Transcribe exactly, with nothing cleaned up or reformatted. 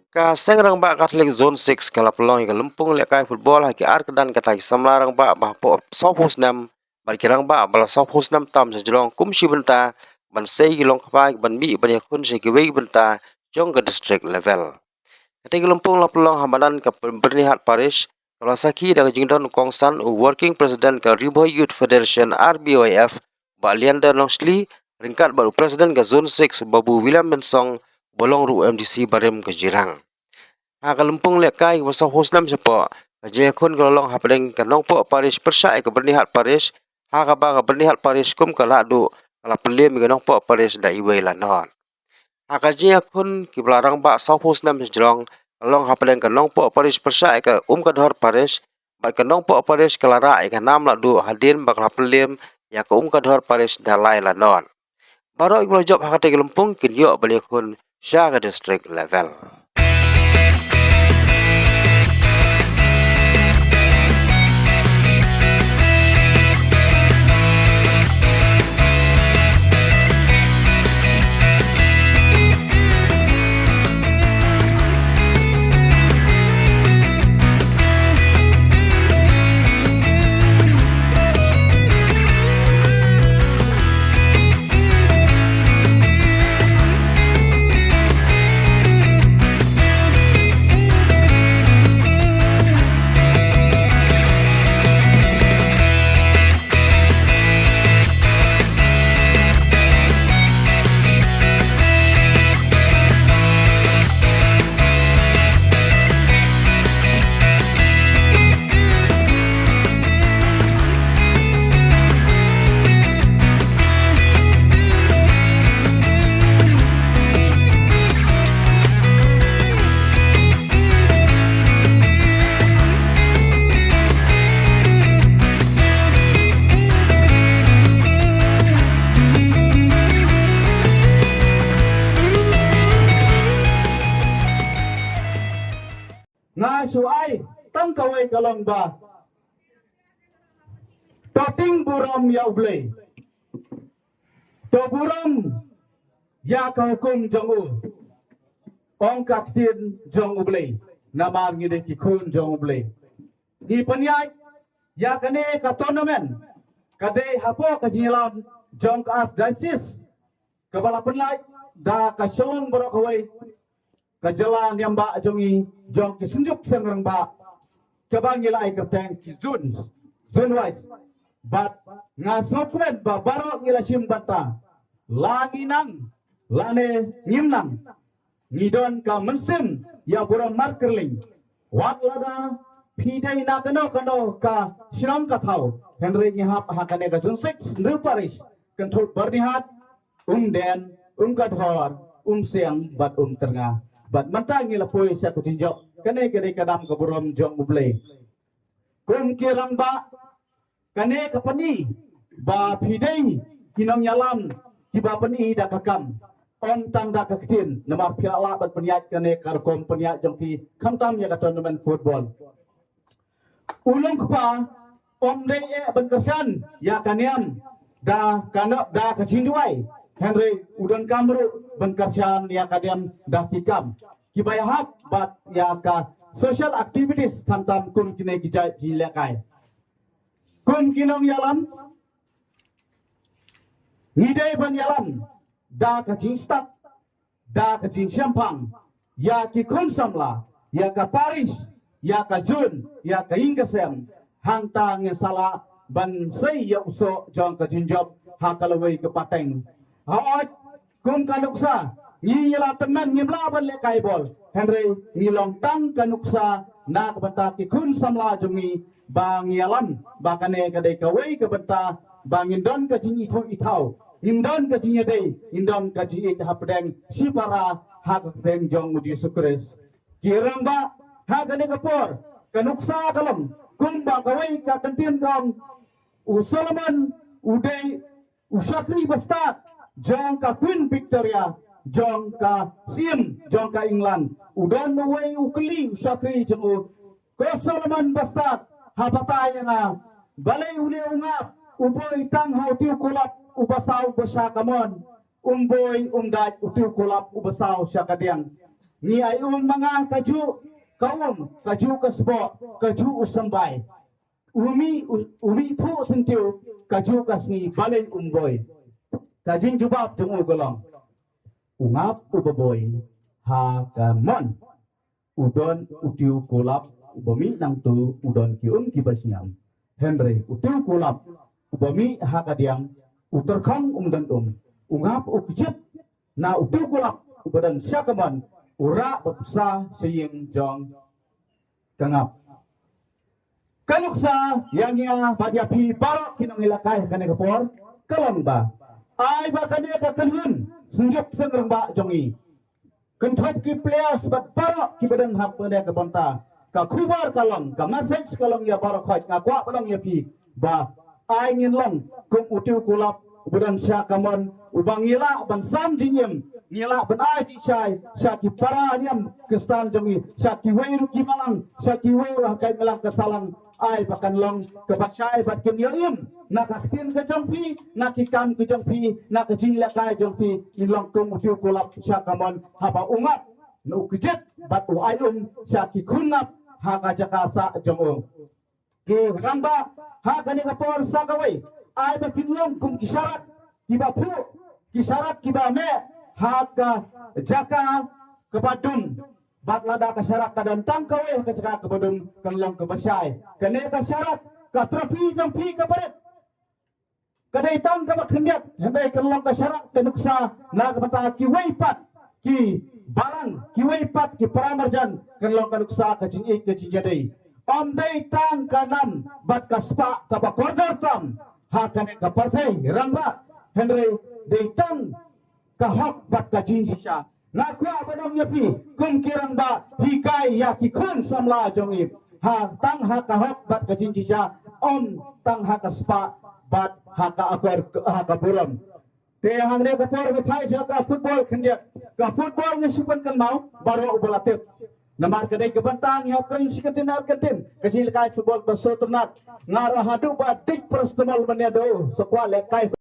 Ka Seng Rangbah Katholik Zone six ka la pynlong ïa ka lympung lehkai football ha ki ar kyrdan kata ki samla rangbah ba hapoh sawphew snem bad ki rangbah ba la sawphew snem tam sha Geelong kum shi bynta ban sei ki longkpa ban mih ban ïakhun sha kiwei ki bynta jong ka district level. Kata ka lympung la pynlong ha madan ka Byrnihat Parish, ka la sakhi da ka jingdon u kongsan u Working President ka Ri Bhoi Youth Federation, R B Y F, Bah Leander Nongsli, ryngkat bad u President ka Zone six, Babu William Mynsong, ba long ruh u M D C barim ka Jirang. Ha ka lympung lehkai kaba sawphew snem shapoh, ka jingïakhun ka la long hapdeng ka Nongpoh Parish pyrshah ïa ka Byrnihat Parish, ha kaba ka Byrnihat Parish kum ka Lahduh ka la pynliem ïa ka Nongpoh Parish da iwei la nod. Ha ka jingïakhun kiba la rangbah sawphew snem sha Geelong, ka long hapdeng ka Nongpoh Parish pyrshah ïa ka Umkadhor Parish, bad ka Nongpoh Parish ka la rah ïa ka nam Lahduh hadien ba ka la pynliem ïa ka Umkadhor Parish da lai la nod. Baroh kiba la jop ha kata ka lympung kin ïoh ban ïakhun sha ka district level. Nga shu ai tang kawei ka long ba to ting burom ïa U Blei. To burom ïa ka hukum jong u. Ong ka ktien jong U Blei. Namar ngi dei ki khun jong U Blei. Ngi pynïaid ïa kane ka tournament ka dei hapoh ka jingïalam jong ka Archdiocese kaba la pynlait da ka Shillong baroh kawei, ka jylla niam bah jong ngi, jong ki synjuk seng rangbah, kaba ngi la ai kyrteng ki zone, zone wise. Bad nga sngewkmen ba baroh ngi la shim bynta, la ngi nang lane ngim nang, ngi don ka mynsiem ïa burom markyrliang. Wat lada phi dei na kano kano ka shnong ka thaw, hynrei ngi hap ha kane ka zone six, Hynriew Parish, kynthup Byrnihat, Umden, Umkadhor, Umsiang bad Umtyrnga. Bad mynta ngi la poi sha ka jingjop. Kane ka dei ka dam ka burom jong U Blei. Kum ki rangbah, kane ka pyni ba phi dei ki nongïalam kiba pyni da ka kam, ym tang da ka ktien. Namar phi la lah ban pynïaid kane ka rukom pynïaid jong phi khamtam ïa ka tournament football. U long kpa ym dei eh ban kyrshan ïa ka niam da ka no, da ka jingduwai, hynrei u donkam ruh ban kyrshan ïa ka niam da ki kam kiba ïahap bad ïa ka social activities khamtam kum kine ki jait jingïalehkai. Kum ki nongïalam, ngi dei ban ïalam da ka jingstad, da ka jingshemphang ïa ki khun samla, ïa ka parish, ïa ka zone, ïa ka ïing ka sem. Hangta ngin sa lah ban sei ïa u soh jong ka jingjop ha ka lawei ka pateng. Hooid, kum ka nuksa, ngi la tymmen ngim lah ban lehkai bol, hynrei ngi long tang ka nuksa na ka bynta ki khun samla jong ngi, ba ngi ïalam ba kane ka dei kawei ka bynta ba ngin don ka jingithuh ithaw, ngin don ka jingïadei, ngin don ka jingïeit hapdeng shipara ha ka kyrteng jong U Jisu Khrist. Ki rangbah, ha kane ka por ka nuksa ka long kumba kawei ka kyntien ka ong, u Solomon u dei u shakri bastad jong ka Queen Victoria, jong ka Siem jong ka England. U don uwei u kylli u shakri jong u, ko Solomon bastad, ha batai ïa nga, balei u leh u ngap u boi tang ha u tiew kulap uba saw ba sha kamon, um boi um dait u tiew kulap uba saw sha kadiang? Ngi ai um ma nga kajuh ka um, kajuh ka sboh, kajuh u symbai. U mih, u, u mih phuh syntiew, kajuh ka sngi balei um boi. Ka jingjubab jong u ka long, u ngap uba boi ha ka mon. U don u tiew kulap uba mih nangtu, u don ki um kiba shngiam. Hynrei u tiew kulap uba mih ha ka diang, u tyrkhong um don um. U ngap u kjit na u tiew kulap uba don sha ka mon, u rah bad u sa sha ïing jong ka ngap. Ka nuksa ïa ngi bad ïa phi baroh ki nongïalehkai ha kane ka por ka long ba, ai ba kane ka kynhun Synjuk Seng Rangbah jong ngi, kynthup ki players bad baroh kiba don ha kane ka bynta, ka khubor ka long, ka message ka long ïa baroh khoit, nga kwah ban ong ïa phi ba ai ngin long kum u tiew kulap uba don sha ka mon, uba ngi lah ban sam jingim, ngi lah ban ai jingshai sha ki para niam Khristan jong ngi, sha kiwei ruh ki balang, sha kiwei ruh ha ka imlang ka sahlang. Ai ba kan long kaba shai bad kin ïoh im na ka ktien ka jong phi, na ki kam ka jong phi, na ka jingïalehkai jong phi, ngin long kum u tiew kulap sha ka mon haba u ngap, na u kjit bad u ai um sha ki khun ngap ha ka jaka sah jong u. Ki rangbah ha kane ka por sa kawei, ai ba kin long kum ki sharak kiba phuh, ki sharak kiba meh ha ka jaka kaba dum. Bad lada ka sharak ka don tang kawei ha ka jaka kaba dum, kan long kaba shai. Kane ka sharak, ka trophy jong phi kaba rit, ka dei tang kaba khyndiat, hynrei kan long ka sharak ka nuksa na ka bynta kiwei pat ki balang, kiwei pat ki para marjan, kan long ka nuksa ka jingïeit ka jingïadei. Ym dei tang ka nam bad ka spah kaba kordor tam ha kane ka pyrthei rangbah, hynrei dei tang ka hok bad ka jingshisha. Nga kwah ban ong ïa phi kum ki rangbah, hikai ïa ki khun samla jong ngi ha tang ha ka hok bad ka jingshisha, ym tang ha ka spah bad ha ka akor, ha ka burom. Te hangne ka por ba phai sha ka football khyndiat, ka football ngi shu pynkynmaw baroh uba la tip. Namar ka dei ka bynta ngi hap kren shi kyntien ar kyntien, ka jingïalehkai football ba sngewtynnat. Nga ruh haduh ba dik paracetamol ban ïa duh, sa kwah lehkai